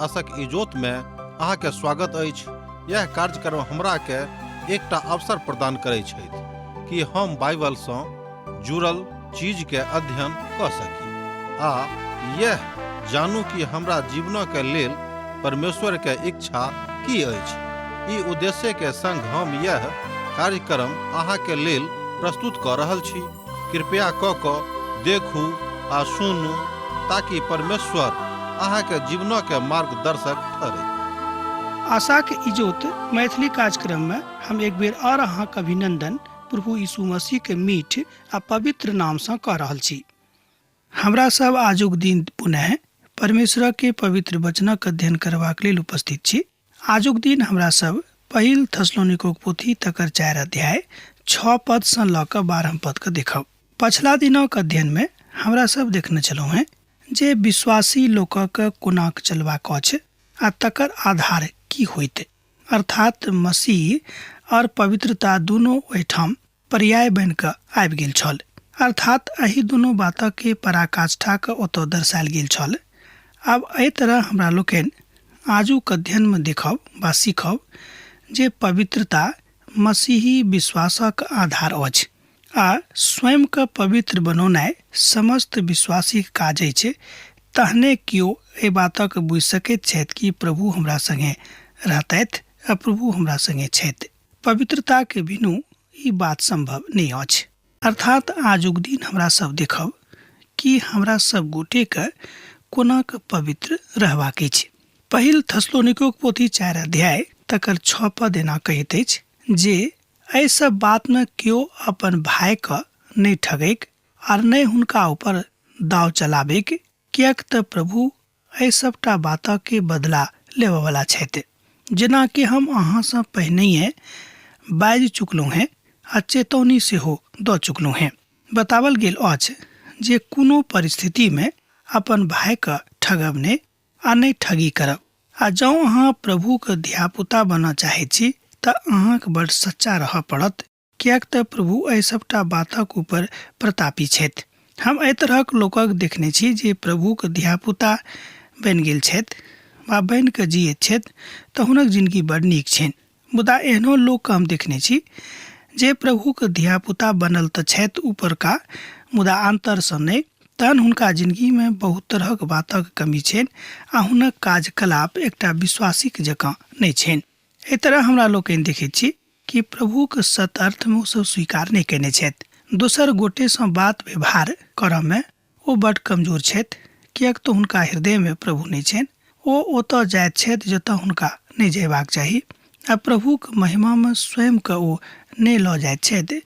आशक इजोत में अहाँ के स्वागत अछि। यह कार्यक्रम हमरा के एकटा अवसर प्रदान करै छथि कि हम बाइबल सँ जुड़ल चीज के अध्ययन कऽ सकी आ यह जानू कि हमरा जीवन के लेल परमेश्वर के इच्छा की अछि। ई उद्देश्य के संग हम यह कार्यक्रम अहाँ के लेल प्रस्तुत कऽ रहल छी। कृपया कऽ कऽ देखू आ सुनू ताकि परमेश्वर अहाँ के जीवन के मार्गदर्शक ठहरे। आशाक इजोत मैथिली कार्यक्रम में हम एक बेर और अहाँक अभिनंदन प्रभु यीशु मसीह के मीठ आ पवित्र नाम सँ कऽ रहल छी। हमरा सब आजुक दिन पुनः परमेश्वर के पवित्र वचनक अध्ययन करबाक लेल उपस्थित छी। आजुक दिन हमरा सब पहिल थसलोनिकोक पोथी तकर 4 अध्याय 6 पद सँ लऽ कऽ 12 पद के देखब। पछिला दिनक अध्ययन में हमरा सब देखने छलहुँ हेँ जे विश्वासी लोकक कोनाक चलबाक अछि आ तकर आधार की होइत, अर्थात मसीह और पवित्रता दुनू ओहिठाम पर्याय बनि कऽ आबि गेल छल, अर्थात एहि दुनू बातक के पराकाष्ठाक ओतऽ दर्शायल गेल छल। आब एहि तरह हमरा लोकनि आजुक अध्ययन में देखब वा सीखब जे पवित्रता मसीही विश्वासक आधार अछि आ स्वयं के पवित्र बनौनाइ समस्त विश्वासीक काज अछि, तहने केओ एहि बातक बुझि सकैत छथि कि प्रभु हमरा संगे रहतथि आ प्रभु हमरा संगे छथि। पवित्रता के बिनु ई बात संभव नहि अछि। अर्थात आजुक दिन हमरा सब देखब कि हमरा सब गोटे के कोना के पवित्र रहबाक अछि। पहिल थसलोनिकोक पोथी 4 अध्याय तकर 6 पद एना कहैत अछि जे एहि सब बात में केओ अपन भाय के नहि ठगैक आर नहि हुनका ऊपर दाव चलाबैक, किएक तऽ प्रभु एहि सबटा बातक के बदला लेबऽवला छथि, जेना कि हम अहाँसँ पहिनहिए बाजि चुकलहुँ हेँ आ चेतौनी सेहो दऽ चुकलहुँ हेँ। बताओल गेल अछि जे कोनो परिस्थितिमे अपन भायके ठगब नहि आ नहि ठगी करब, आ जँ अहाँ प्रभुक धियापुता बनऽ चाहैत छी तऽ अहाँके बड्ड सच्चा रहऽ पड़त, किएक तऽ प्रभु एहि सबटा बातक ऊपर प्रतापी छथि। हम एहि तरहक लोकक देखने छी जे प्रभुक धियापुता बनि गेल छथि वा बनि कऽ जियैत छथि तऽ हुनक जिनगी बड़ नीक छनि, मुदा एहनो लोकके हम देखने छी जे प्रभुक धियापुता बनल तऽ छथि ऊपरका, मुदा आन्तरसँ नहि, तहन हुनका जिनगीमे बहुत तरहक बातक कमी छनि आ हुनक कार्यकलाप एकटा विश्वासीक जकाँ नहि छनि। एहि तरह हमरा लोकनि देखैत छी कि प्रभुक सत अर्थमे ओसभ स्वीकार नहि कयने छथि। दोसर गोटेसँ बात व्यवहार करऽमे ओ बड्ड कमजोर छथि, किएक तऽ हुनका हृदयमे प्रभु नहि छनि। ओ ओतऽ जाइत छथि जतऽ हुनका नहि जयबाक चाही आ प्रभुक महिमामे स्वयंके ओ नहि लऽ जाइत छथि,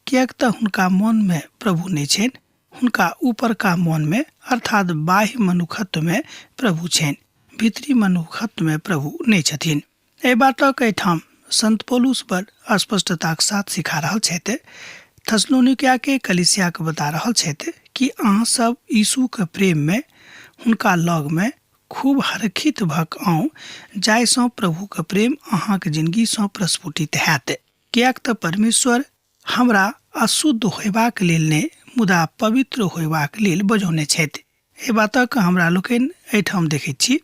किएक तऽ हुनका मोनमे प्रभु नहि छनि। हुनका ऊपरका मोनमे अर्थात बाह्य मनुखत्वमे प्रभु छनि, भीतरी मनुखत्वमे प्रभु नहि छथिन। एहि बातक एहिठाम संत पौलुस बड़ स्पष्टताक साथ सिखा रहल छथि। थसलोनिकिया के कलीसिया के बता रहल छथि कि अहाँ सब यीशु के प्रेम में हुनका लग में खूब हरखित भक आउ, जाहिसँ प्रभु के प्रेम अहाँक जिंदगी सँ प्रस्फुटित हैत। किएक तऽ परमेश्वर हमरा अशुद्ध होयबाक लेल नहि, मुदा पवित्र होयबाक लेल बजौने छथि। एहि बातक हमरा लोकनि एहिठाम देखैत छी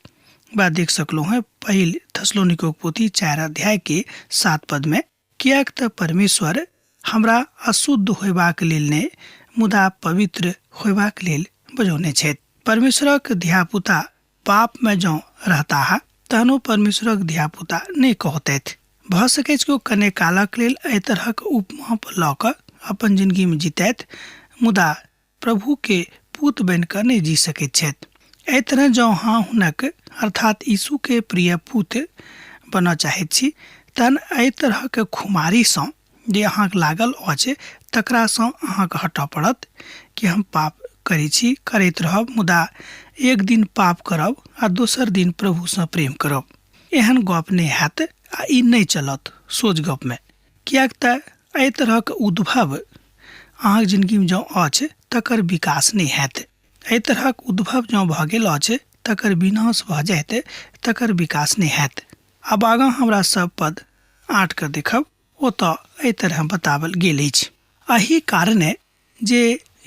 वा देख सकलहुँ हेँ पहिल थसलोनिकोक पोथी 4 अध्याय के 7 पद में, किएक तऽ परमेश्वर हमरा अशुद्ध होयबाक लेल नहि, मुदा पवित्र होयबाक लेल बजौने छथि। परमेश्वरक धियापुता पाप में जँ रहताह तहन ओ परमेश्वरक धियापुता नहि कहतथि। भऽ सकैछ कि ओ कने कालक लेल एहि तरहक उपमाप लऽ कऽ अपन जिनगी में जीतथि, मुदा प्रभु के पूत बनि कऽ नहि जी सकैत छथि। एहि तरह जँ अहाँ हुनक अर्थात यीशु के प्रिय पूत बनऽ चाहैत छी तहन एहि तरहक खुमारीसँ जे अहाँके लागल अछि तकरासँ अहाँके हटऽ पड़त कि हम पाप करै छी, करैत रहब, मुदा एक दिन पाप करब आ दोसर दिन प्रभुसँ प्रेम करब, एहन गप नहि हैत आ ई नहि चलत सोझ गपमे। किएक तऽ एहि तरहक उद्भव अहाँके जिनगीमे जँ अछि तकर विकास नहि हैत। एहि तरहक उद्भव जँ भऽ गेल अछि तकर विनाश भऽ जायत, तकर विकास नहि हैत। आब आगाँ हमरा सब पद 8 के देखब, ओतऽ एहि तरह बताओल गेल अछि। एहि कारणे जे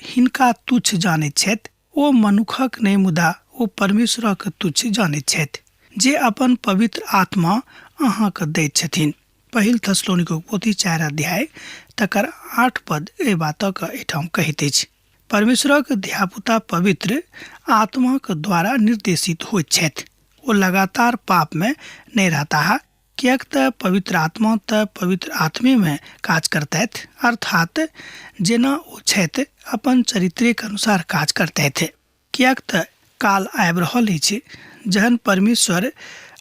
हिनका तुच्छ जानैत छथि ओ मनुखक नहि मुदा ओ परमेश्वरक तुच्छ जानैत छथि। जे अपन पवित्र आत्मा अहाँके दैत छथिन। पहिल थेसलोनिको पोथी 4 अध्याय तकर 8 पद एहि बातक एहिठाम कहैत अछि। परमेश्वरक धियापुता पवित्र आत्माक द्वारा निर्देशित होइत छथि। ओ लगातार पापमे नहि रहताह, किएक तऽ पवित्र आत्मा तऽ पवित्र आत्मेमे काज करतथि, अर्थात जेना ओ छथि अपन चरित्रेक अनुसार काज करतथि। किएक तऽ काल आबि रहल अछि जहन परमेश्वर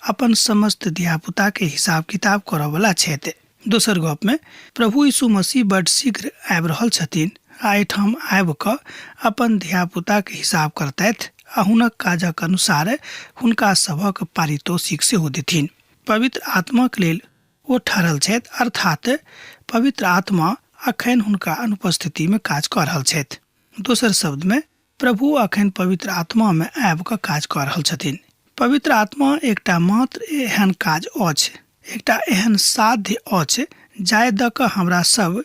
अपन समस्त धियापुताके हिसाब किताब करऽवला छथि। दोसर गपमे प्रभु यीशु मसीह बड्ड शीघ्र आबि रहल छथिन आ एहिठाम आबि कऽ अपन धियापुताके हिसाब करतथि आ हुनक काजक अनुसार हुनका सभक पारितोषिक सेहो देथिन। पवित्र आत्माक लेल ओ ठहरल छथि, अर्थात पवित्र आत्मा अखन हुनका अनुपस्थितिमे काज कऽ रहल छथि। दोसर शब्दमे प्रभु अखन पवित्र आत्मामे आबि कऽ काज कऽ रहल छथिन। पवित्र आत्मा एकटा मात्र एहन काज अछि, एकटा एहन साध्य अछि जाहि दऽ कऽ हमरा सब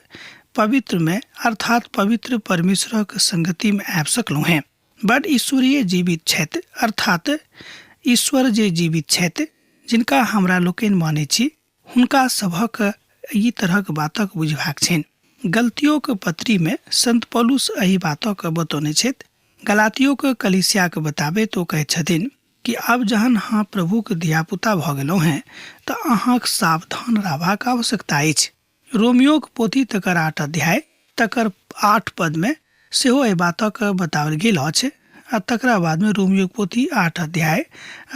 पवित्रमे अर्थात पवित्र परमेश्वरक संगतिमे आबि सकलहुँ हेँ। बड ईश्वरीय जीवित छथि, अर्थात ईश्वर जे जीवित छथि जिनका हमरा लोकनि मानै छी, हुनका सभक ई तरहक बातक बुझबाक छनि। गलतियोक पत्रीमे संत पौलुस एहि बातक बतौने छथि। गलातियोक कलीसियाक बताबैत ओ कहैत छथिन कि आब जहन अहाँ प्रभुक धियापुता भऽ गेलहुँ हेँ तऽ अहाँक सावधान रहबाक आवश्यकता अछि। रोमियोक पोथी तकर 8 अध्याय तकर 8 पदमे सेहो एहि बातक बताओल गेल अछि आ तकरा बादमे रोमियोक पोथी 8 अध्याय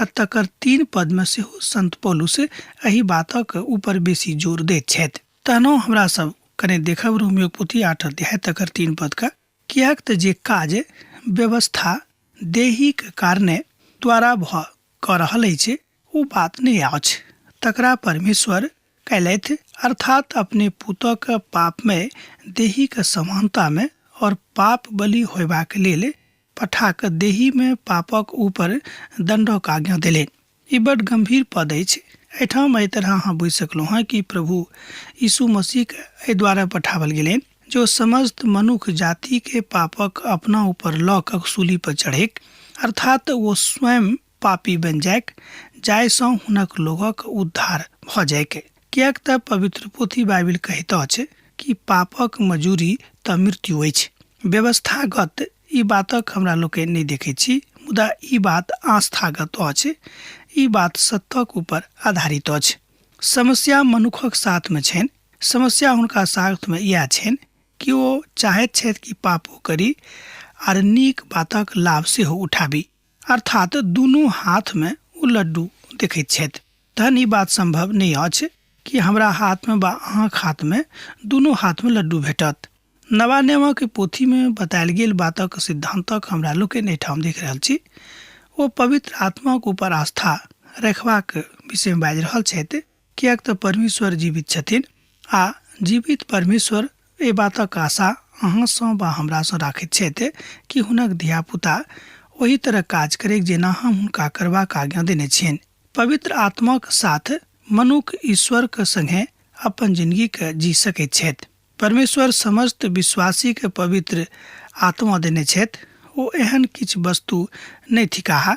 आ तकर 3 पदमे सेहो संत पौलुस एहि बातक ऊपर बेसी जोर दैत छथि। तहनो हमरा सब कने देखब रोमियोक पोथी 8 अध्याय तकर 3 पदके, किएक तऽ जे काज व्यवस्था देहीक कारणे द्वारा भऽ कऽ रहल अछि ओ बात नहि अछि, तकरा परमेश्वर कयलथि, अर्थात अपने पुतक पापमय देहीक समानतामे और पाप बलि होयबाक लेल पठा कऽ देहीमे पापक ऊपर दण्डक आज्ञा देलनि। ई बड गम्भीर पद अछि। एहिठाम एहि तरह अहाँ बुझि सकलहुँ हँ कि प्रभु यीशु मसीहके एहि द्वारा पठाओल गेलनि जे ओ समस्त मनुख जातिके पापक अपना ऊपर लऽ कऽ सूली पर चढ़ैक, अर्थात ओ स्वयं पापी बनि जाइक, जाहिसँ हुनक लोकक उद्धार भऽ जाइक। किएक तऽ पवित्र पोथी बाइबिल कहैत अछि कि पापक मजूरी तऽ मृत्यु अछि। व्यवस्थागत ई बातक हमरा लोकनि नहि देखैत छी, मुदा ई बात आस्थागत अछि। ई बात सत्यक ऊपर आधारित अछि। समस्या मनुखक साथमे छनि। समस्या हुनका साथमे इएह छनि कि ओ चाहैत छथि कि पापो करी आर नीक बातक लाभ सेहो उठाबी। अर्थात दुनू हाथमे ओ लड्डू देखैत छथि। तहन ई बात सम्भव नहि अछि कि हमरा हाथमे वा अहाँक हाथमे दुनू हाथमे लड्डू भेटत। नवा नियमक पोथीमे बतायल गेल बातक सिद्धान्तक हमरा लोकनि एहिठाम देख रहल छी। ओ पवित्र आत्माक ऊपर आस्था रखबाक विषयमे बाजि रहल छथि, किएक तऽ परमेश्वर जीवित छथिन आ जीवित परमेश्वर एहि बातक आशा अहाँसँ वा हमरासँ राखैत छथि कि हुनक धियापुता ओहि तरह काज करैक जेना हम हुनका करबाक आज्ञा देने छियनि। पवित्र आत्माक साथ मनुख ईश्वरक संगे अपन जिनगीके जी सकैत छथि। परमेश्वर समस्त विश्वासीके पवित्र आत्मा देने छथि। ओ एहन किछु वस्तु नहि थिकाह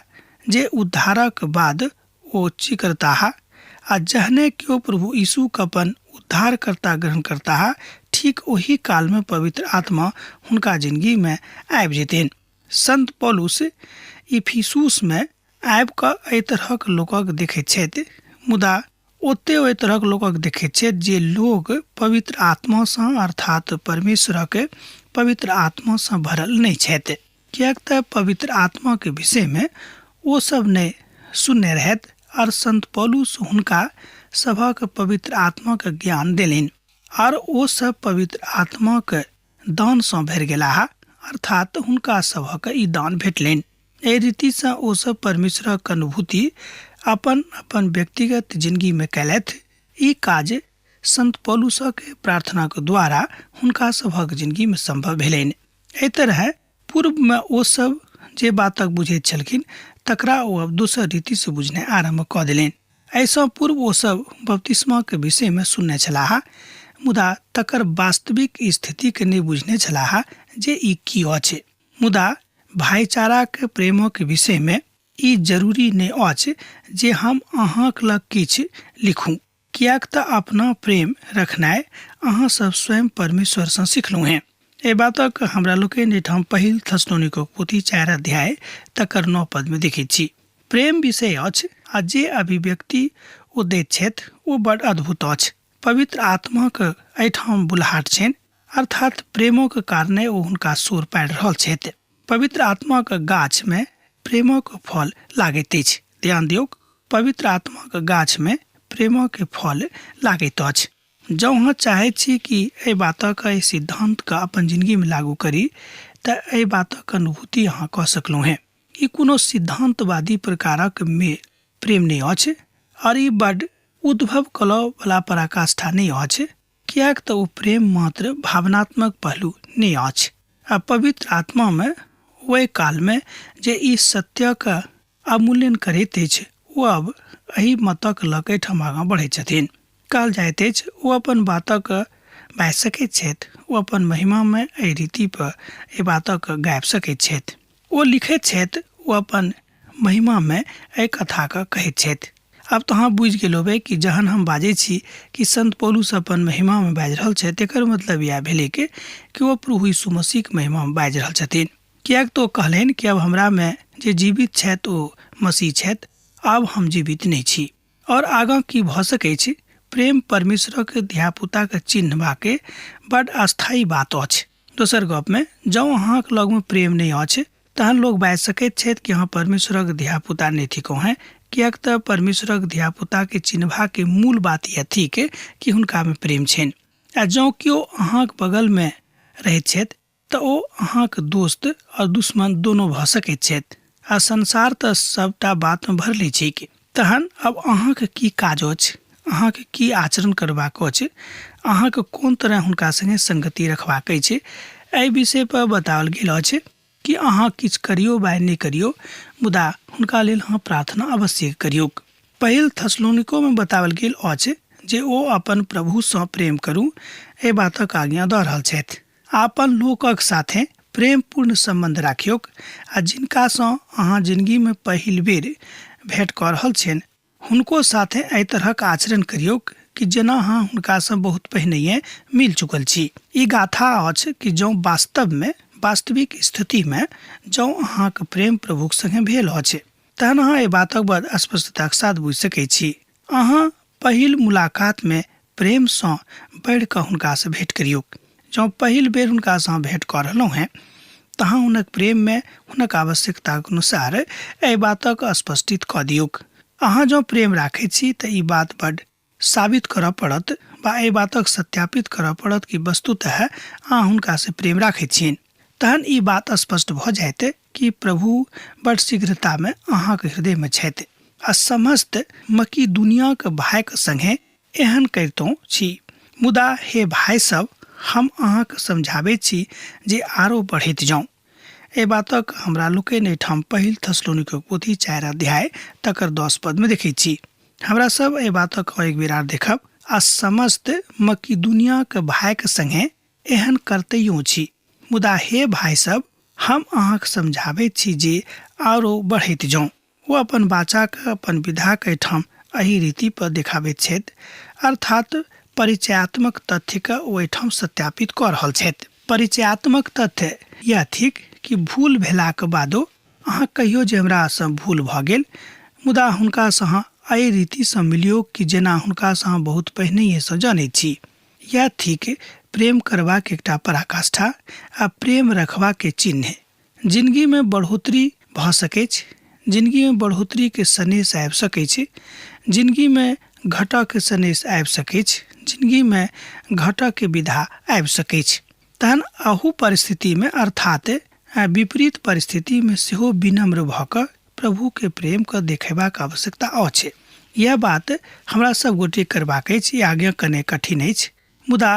जे उद्धारक बाद ओ चिकरताह आ जहने केओ प्रभु यीशुके अपन उद्धारकर्ता ग्रहण करताह, ठीक ओही कालमे पवित्र आत्मा हुनका जिनगीमे आबि जेतनि। संत पौलुस इफिसुसमे आबि कऽ एहि तरहक लोकक देखैत छथि, मुदा ओते ओहि तरहक लोकक देखैत छथि जे लोक पवित्र आत्मासँ अर्थात परमेश्वरक पवित्र आत्मासँ भरल नहि छथि। किएक तऽ पवित्र आत्माके विषयमे ओ सब नहि सुनने रहथि आर संत पौलुस हुनका सभक पवित्र आत्माके ज्ञान देलनि आर ओ सब पवित्र आत्माके दानसँ भरि गेलाह, अर्थात हुनका सभक ई दान भेटलनि। एहि रीतिसँ ओ सब परमेश्वरक अनुभूति अपन अपन व्यक्तिगत जिनगीमे कयलथि। ई काज संत पौलुसक प्रार्थनाक द्वारा हुनका सभक जिनगीमे सम्भव भेलनि। एहि तरहे पूर्वमे ओ सब जे बातक बुझैत छलखिन तकरा ओ अब दोसर रीतिसँ बुझनाइ आरम्भ कऽ देलनि। एहिसँ पूर्व ओ सब बपतिस्माक विषयमे सुनने छलाह, मुदा तकर वास्तविक स्थितिके नहि बुझने छलाह जे ई की अछि। मुदा भाईचाराक प्रेमक विषयमे ई जरूरी नहि अछि जे हम अहाँक लग किछु लिखू, किएक तऽ अपना प्रेम रखनाइ अहाँ सब स्वयं परमेश्वरसँ सिखलहुँ हेँ। एहि बातक हमरा लोकनि एहिठाम पहिल थसलोनिकोक पोथी 4 अध्याय तकर 9 पदमे देखैत छी। प्रेम विषय अछि आ जे अभिव्यक्ति ओ दैत छथि ओ बड अद्भुत अछि। पवित्र आत्माक एहिठाम बुलाहट छनि, अर्थात प्रेमक कारणे ओ हुनका शोर पाड़ि रहल छथि। पवित्र आत्माक गाछमे प्रेमक फल लागैत अछि। ध्यान दियौक, पवित्र आत्माक गाछमे प्रेमक फल लागैत अछि। जँ अहाँ चाहैत छी कि एहि बातक, एहि सिद्धान्तके अपन जिनगीमे लागू करी, तऽ एहि बातक अनुभूति अहाँ कऽ सकलहुँ हेँ। ई कोनो सिद्धान्तवादी प्रकारक मे प्रेम नहि अछि आओर ई बड्ड उद्भव कलवला पराकाष्ठा नहि अछि, किएक तऽ ओ प्रेम मात्र भावनात्मक पहलू नहि अछि। आ पवित्र आत्मामे ओहि कालमे जे ई सत्यक अवमूल्यन करैत अछि, ओ अब एहि मतक लऽ कऽ एहिठाम आगाँ बढ़ैत छथिन। कहल जाइत अछि ओ अपन बातक बाजि सकैत छथि, ओ अपन महिमामे एहि रीतिपर एहि बातक गाबि सकैत छथि। ओ लिखैत छथि, ओ अपन महिमामे एहि कथाके कहैत छथि। आब तऽ अहाँ बुझि गेल होबै कि जहन हम बाजै छी कि संत पौलुस अपन महिमामे बाजि रहल छथि, तेकर मतलब इएह भेलै कि ओ प्रभु यीशु मसीहके महिमामे बाजि रहल छथिन। किएक तऽ ओ कहलनि कि अब हमरामे जे जीवित छथि ओ मसीह छथि, आब हम जीवित नहि छी। आओर आगाँ की भऽ सकै छै? प्रेम परमेश्वरक धियापुताके चिन्हबाके बड अस्थायी बात अछि। दोसर गपमे जँ अहाँक लगमे प्रेम नहि अछि तहन लोक बाजि सकैत छथि कि अहाँ परमेश्वरक धियापुता नहि थिकहुँ हेँ, किएक तऽ परमेश्वरक धियापुताके चिन्हबाके मूल बात इएह थिक कि हुनकामे प्रेम छनि। आ जँ केओ अहाँक बगलमे रहैत छथि तऽ ओ अहाँक दोस्त आओर दुश्मन दोनो भऽ सकैत छथि। आ संसार तऽ सभटा बातमे भरले छैक। तहन आब अहाँके की काज अछि, अहाँके की आचरण करबाक अछि, अहाँके कोन तरह हुनका सङ्गे सङ्गति रखबाक अछि, एहि विषयपर बताओल गेल अछि कि अहाँ किछु करियौ वा नहि करियौ, मुदा हुनका लेल अहाँ प्रार्थना अवश्य करियौक। पहिल थसलोनिकोमे बताओल गेल अछि जे ओ अपन प्रभुसँ प्रेम करू, एहि बातक आज्ञा दऽ रहल छथि। अपन लोकक साथे प्रेमपूर्ण सम्बन्ध राखियौक आ जिनकासँ अहाँ जिनगीमे पहिल बेर भेँट कऽ रहल छियनि हुनको साथे एहि तरहक आचरण करियौक कि जेना अहाँ हुनकासँ बहुत पहिनहिए मिल चुकल छी। ई गाथा अछि कि जँ वास्तवमे, वास्तविक स्थितिमे जँ अहाँक प्रेम प्रभुक संगे भेल अछि तहन अहाँ एहि बातक बड़ स्पष्टताक साथ बुझि सकैत छी। अहाँ पहिल मुलाकातमे प्रेमसँ बढ़ि कऽ हुनकासँ भेँट करियौक। जँ पहिल बेर हुनकासँ अहाँ भेँट कऽ रहलहुँ हेँ तऽ अहाँ हुनक प्रेममे हुनक आवश्यकताक अनुसार एहि बातक स्पष्टित कऽ दियौक। अहाँ जँ प्रेम राखैत छी तऽ ई बात बड्ड साबित करऽ पड़त वा एहि बातक सत्यापित करऽ पड़त कि वस्तुतः अहाँ हुनकासँ प्रेम राखैत छियनि। तहन ई बात स्पष्ट भऽ जायत कि प्रभु बड़ शीघ्रतामे अहाँक हृदयमे छथि आ समस्त मकिदुनियाक भायक संगे एहन करितहुँ छी। मुदा हे भाय सभ, हम अहाँकेँ समझाबैत छी जे आरो बढ़ैत जाउ। एहि बातक हमरा लोकनि एहिठाम पहिल थसलोनिकक पोथी 4 अध्याय तकर 10 पदमे देखैत छी। हमरा सब एहि बातक एक बेर आर देखब। आ समस्त मकिदुनियाक भायक संगे एहन करतैयो छी। मुदा हे भाय सब, हम अहाँके समझाबैत छी जे आरो बढ़ैत जाउ। ओ अपन वाचाके अपन विधाक एहिठाम एहि रीति पर देखाबैत छथि, अर्थात परिचयात्मक तथ्यके ओ एहिठाम सत्यापित कऽ रहल छथि। परिचयात्मक तथ्य इएह थिक कि भूल भेलाक बादो अहाँ कहियो जे हमरासँ भूल भऽ गेल, मुदा हुनकासँ अहाँ एहि रीतिसँ मिलियौ कि जेना हुनकासँ अहाँ बहुत पहिनहिएसँ जनैत छी। इएह थिक प्रेम करबाक एकटा पराकाष्ठा आ प्रेम रखबाक चिन्ह। जिनगीमे बढ़ोतरी भऽ सकैछ, जिनगीमे बढ़ोतरीके सनेस आबि सकैछ, जिनगीमे घटऽके सनेस आबि सकैछ, जिनगीमे घटऽके विधा आबि सकैछ। तहन अहू परिस्थितिमे अर्थात विपरीत परिस्थितिमे सेहो विनम्र भऽ कऽ प्रभुके प्रेमके देखेबाक आवश्यकता अछि। इएह बात हमरा सब गोटे करबाक अछि। ई आज्ञा कने कठिन अछि, मुदा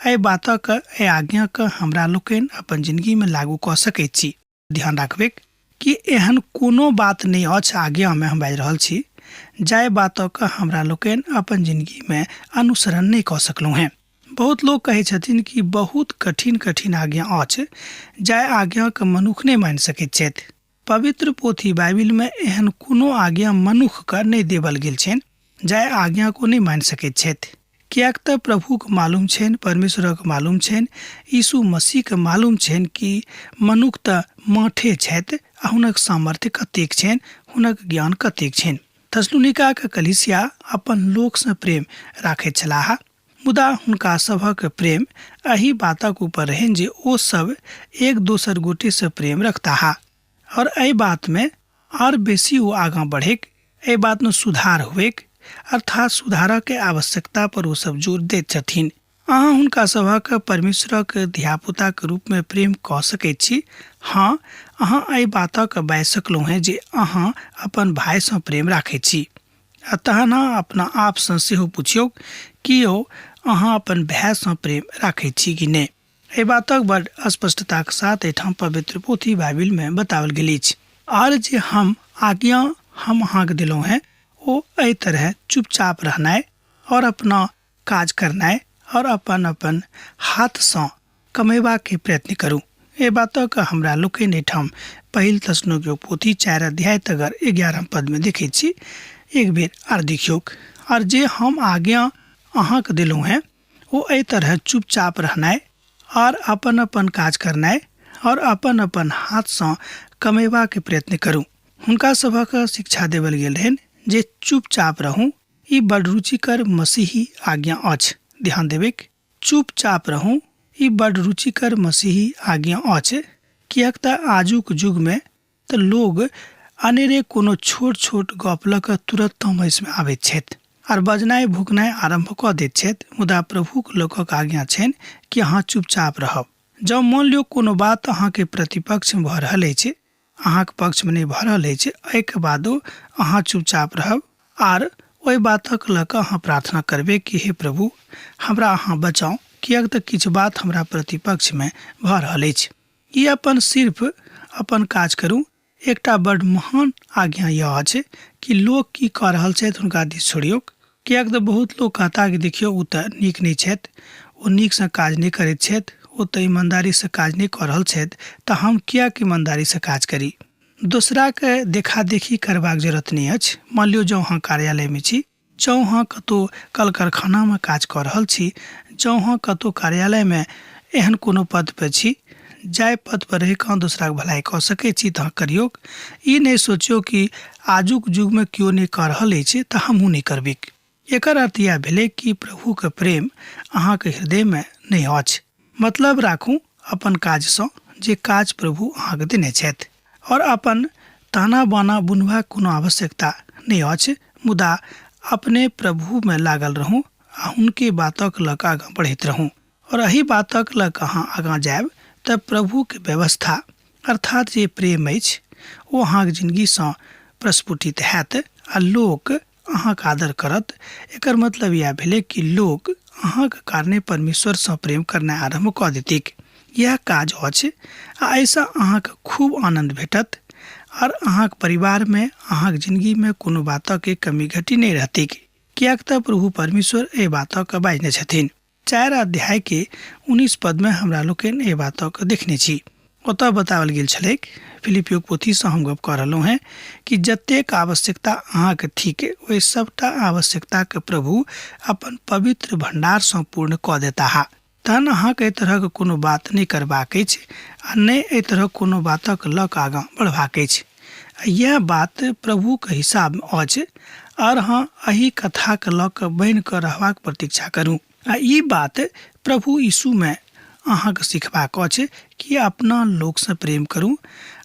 एहि बातक, एहि आज्ञाके हमरा लोकनि अपन जिनगीमे लागू कऽ सकैत छी। ध्यान राखबैक कि एहन कोनो बात नहि अछि आज्ञामे हम बाजि रहल छी जाहि बातक हमरा लोकनि अपन जिनगीमे अनुसरण नहि कऽ सकलहुँ हेँ। बहुत लोक कहै छथिन कि बहुत कठिन कठिन आज्ञा अछि जाहि आज्ञाके मनुख नहि मानि सकैत छथि। पवित्र पोथी बाइबिलमे एहन कोनो आज्ञा मनुखके नहि देवल गेल छनि जाहि आज्ञाके ओ नहि मानि सकैत छथि, किएक तऽ प्रभुके मालूम छनि, परमेश्वरक मालूम छनि, यीशु मसीहके मालूम छनि कि मनुख तऽ माठे छथि आ हुनक सामर्थ्य कतेक छनि, हुनक ज्ञान कतेक छनि। थेसलुनीकाके कलीसिया अपन लोकसँ प्रेम राखैत छलाह, मुदा हुनका सभक प्रेम एहि बातक ऊपर रहनि जे ओ सभ एक दोसर गोटेसँ प्रेम रखताह और एहि बातमे आर बेसी ओ आगाँ बढ़ैक, एहि बातमे सुधार हुएक, अर्थात सुधारक आवश्यकता पर ओ सब जोर दैत छथिन। अहाँ हुनका सभक परमेश्वरक धियापुताक रूपमे प्रेम कऽ सकैत छी। हँ, अहाँ एहि बातक बाजि सकलहुँ हेँ जे अहाँ अपन भायसँ प्रेम राखैत छी। आ तहन अहाँ अपना आपसँ सेहो पुछियौक कि यौ अहाँ अपन भायसँ प्रेम राखैत छी कि नहि। एहि बातक बड़ स्पष्टताक साथ एहिठाम पवित्र पोथी बाइबिलमे बताओल गेल अछि। आर जे हम आज्ञा हम अहाँके देलहुँ हेँ ओ एहि तरहे चुपचाप रहनाइ और अपना काज करनाइ और अपन अपन हाथसँ कमेबाके प्रयत्न करू। एहि बातक हमरा लोकनि एहिठाम पहिल थेसलुनीकियो पोथी 4 अध्याय तकर 11 पदमे देखैत छी। एक बेर आर देखियौक। आर जे हम आज्ञा अहाँके देलहुँ हेँ ओ एहि तरहे चुपचाप रहनाइ आर अपन अपन काज करनाइ और अपन अपन हाथसँ कमेबाके प्रयत्न करू। हुनका सभक शिक्षा देवल गेल रहनि जे चुपचाप रहू। ई बड़ रुचिकर मसीही आज्ञा अछि। ध्यान देबैक, चुपचाप रहू, ई बड़ रुचिकर मसीही आज्ञा अछि, किएक तऽ आजुक युगमे तऽ लोग अनेरे कोनो छोट छोट गप लऽ कऽ तुरत तमसमे आबैत छथि आर बजनाइ भुकनाइ आरम्भ कऽ दैत छथि, मुदा प्रभुक लोकक आज्ञा छनि कि अहाँ चुपचाप रहब। जँ मानि लियौ कोनो बात अहाँके प्रतिपक्षमे भऽ रहल अछि, अहाँके पक्षमे नहि भऽ रहल अछि, एहिके बादो अहाँ चुपचाप रहब आर ओहि बातक लऽ कऽ अहाँ प्रार्थना करबै कि हे प्रभु, हमरा अहाँ बचाउ, किएक तऽ किछु बात हमरा प्रतिपक्षमे भऽ रहल अछि। ई अपन सिर्फ अपन काज करू। एकटा बड्ड महान आज्ञा यह अछि कि लोक की कऽ रहल छथि हुनका दिस छोड़ियौक, किएक तऽ बहुत लोक कहता कि देखियौ ओ तऽ नीक नहि छथि, ओ नीकसँ काज नहि करैत छथि, ओ तऽ ईमानदारीसँ काज नहि कऽ रहल छथि, तऽ हम किएक ईमानदारीसँ काज करी। दोसराके देखा देखी करबाक जरूरत नहि अछि। मानि लियौ जँ अहाँ कार्यालयमे छी, जँ अहाँ कतहु कल कारखानामे काज कऽ रहल छी, जँ अहाँ कतहु कार्यालयमे एहन कोनो पदपर छी, जाहि पदपर रहि कऽ अहाँ दोसराके भलाइ कऽ सकै छी तऽ अहाँ करियौक। ई नहि सोचियौ कि आजुक युगमे केओ नहि कऽ रहल अछि तऽ हमहूँ नहि करबैक। एकर अर्थ इएह भेलै कि प्रभुके प्रेम अहाँके हृदयमे नहि अछि। मतलब राखू अपन काजसँ जे काज प्रभु अहाँके देने छथि और अपन ताना बाना बुनबाक कोनो आवश्यकता नहि अछि, मुदा अपने प्रभुमे लागल रहू आ हुनके बातक लऽ कऽ आगाँ बढ़ैत रहू। और एहि बातक लऽ कऽ अहाँ आगाँ जायब तऽ प्रभुके व्यवस्था अर्थात जे प्रेम अछि ओ अहाँके जिनगीसँ प्रस्फुटित हैत आ लोक अहाँके आदर करत। एकर मतलब इएह भेलै कि लोक अहाँके कारणे परमेश्वरसँ प्रेम करनाइ आरम्भ कऽ देतैक। इएह काज अछि आ एहिसँ अहाँके खूब आनन्द भेटत आर अहाँके परिवारमे अहाँके जिनगीमे कोनो बातके कमी घटी नहि रहतैक, किएक तऽ प्रभु परमेश्वर एहि बातके बाजने छथिन। 4 अध्याय के 19 पद में हमरा लोकनि एहि बातक देखने छी। ओतऽ बताओल गेल छलैक, फिलिपियोक पोथीसँ हम गप कऽ रहलहुँ हेँ, कि जतेक आवश्यकता अहाँके थिक ओहि सभटा आवश्यकताके प्रभु अपन पवित्र भण्डारसँ पूर्ण कऽ देताह। तहन अहाँके एहि तरहक कोनो बात नहि करबाक अछि आ नहि एहि तरहक कोनो बातक लऽ कऽ आगाँ बढ़बाक अछि। आ इएह बात प्रभुक हिसाबमे अछि आर अहाँ एहि कथाके लऽ कऽ बनि कऽ रहबाक प्रतीक्षा करू। आ ई बात प्रभु यीशुमे अहाँके सिखबाक अछि कि अपना लोकसँ प्रेम करू,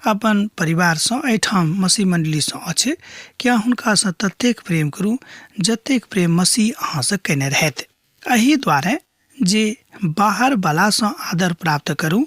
अपन परिवारसँ, एहिठाम मसीह मण्डलीसँ अछि कि अहाँ हुनकासँ ततेक प्रेम करू जतेक प्रेम मसीह अहाँसँ कयने रहथि। एहि द्वारे जे बाहर बलासँ आदर प्राप्त करू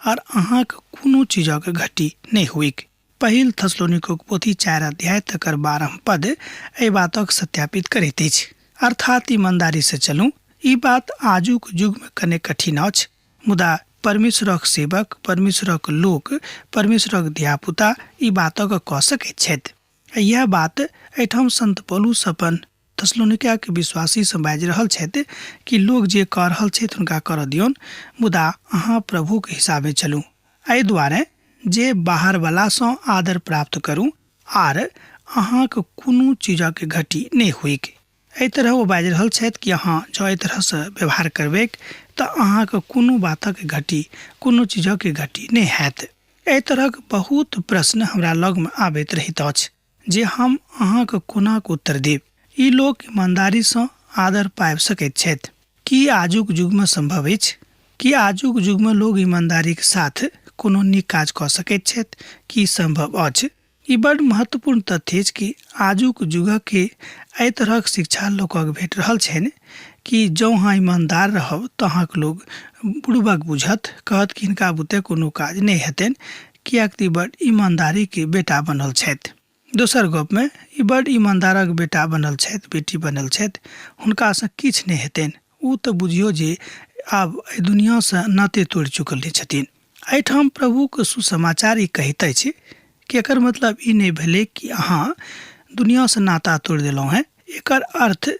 आर अहाँके कोनो चीजक घटी नहि होइक। पहिल थेसलोनिकोक पोथी 4 अध्याय तकर 12 पद एहि बातक सत्यापित करैत अछि। अर्थात ईमानदारीसँ चलू। ई बात आजुक युगमे कने कठिन अछि, मुदा परमेश्वरक सेवक, परमेश्वरक लोक, परमेश्वरक धियापुता ई बातक कऽ सकैत छथि। आ इएह बात एहिठाम संत पौलुस अपन थेसलोनिकाके विश्वासीसँ बाजि रहल छथि कि लोक जे कऽ रहल छथि हुनका करऽ दियौन, मुदा अहाँ प्रभुक हिसाबे चलू। एहि दुआरे जे बाहरवलासँ आदर प्राप्त करू आर अहाँके कोनो चीजक घटी नहि होइक। एहि तरह ओ बाजि रहल छथि कि अहाँ जँ एहि तरहसँ व्यवहार करबैक तऽ अहाँके कोनो बातक घटी, कोनो चीजक घटी नहि हैत। एहि तरहक बहुत प्रश्न हमरा लगमे आबैत रहैत अछि जे हम अहाँके कोनाक उत्तर देब। ई लोक ईमानदारीसँ आदर पाबि सकैत छथि। की आजुक युगमे सम्भव अछि? की आजुक युगमे लोक ईमानदारीक साथ कोनो नीक काज कऽ सकैत छथि? की सम्भव अछि? ई बड्ड महत्वपूर्ण तथ्य अछि कि आजुक युगक एहि तरहक शिक्षा लोकक भेट रहल छनि कि जँ अहाँ ईमानदार रहब तऽ अहाँके लोक बुड़बक बुझत, कहत कि हिनका बुते कोनो काज नहि हेतनि, किएक तऽ ई बड्ड ईमानदारीके बेटा बनल छथि। दोसर गपमे ई बड्ड ईमानदारक बेटा बनल छथि, बेटी बनल छथि, हुनकासँ किछु नहि हेतनि, ओ तऽ बुझियौ जे आब एहि दुनिआँसँ नाते तोड़ि चुकल छथिन। एहिठाम प्रभुक सुसमाचार ई कहैत अछि कि एकर मतलब ई नहि भेलै कि अहाँ दुनिआँसँ नाता तोड़ि देलहुँ हेँ। एकर अर्थ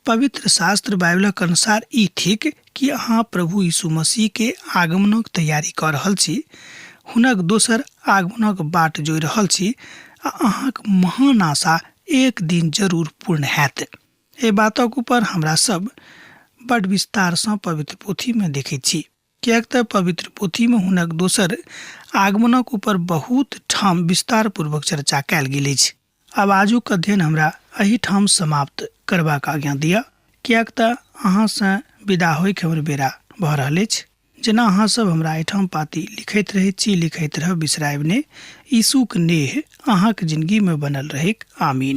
पवित्र शास्त्र बाइबलक अनुसार ई थिक कि अहाँ प्रभु यीशु मसीहके आगमनक तैयारी कऽ रहल छी, हुनक दोसर आगमनक बाट जोहि रहल छी आ अहाँक महान आशा एक दिन जरूर पूर्ण हैत। एहि बातक ऊपर हमरा सब बड विस्तारसँ पवित्र पोथीमे देखैत छी, किएक तऽ पवित्र पोथीमे हुनक दोसर आगमनक ऊपर बहुत ठाम विस्तारपूर्वक चर्चा कयल गेल अछि। आब आजुक अध्ययन हमरा एहिठाम समाप्त करबाक आज्ञा दिअ, किएक तऽ अहाँसँ विदा होइके हमर बेरा भऽ रहल अछि। जेना अहाँ सब हमरा एहिठाम पाती लिखैत रहैत छी, लिखैत रहब, बिसरायब नहि। यीशुक नेह अहाँक जिनगीमे बनल रहैक। आमीन।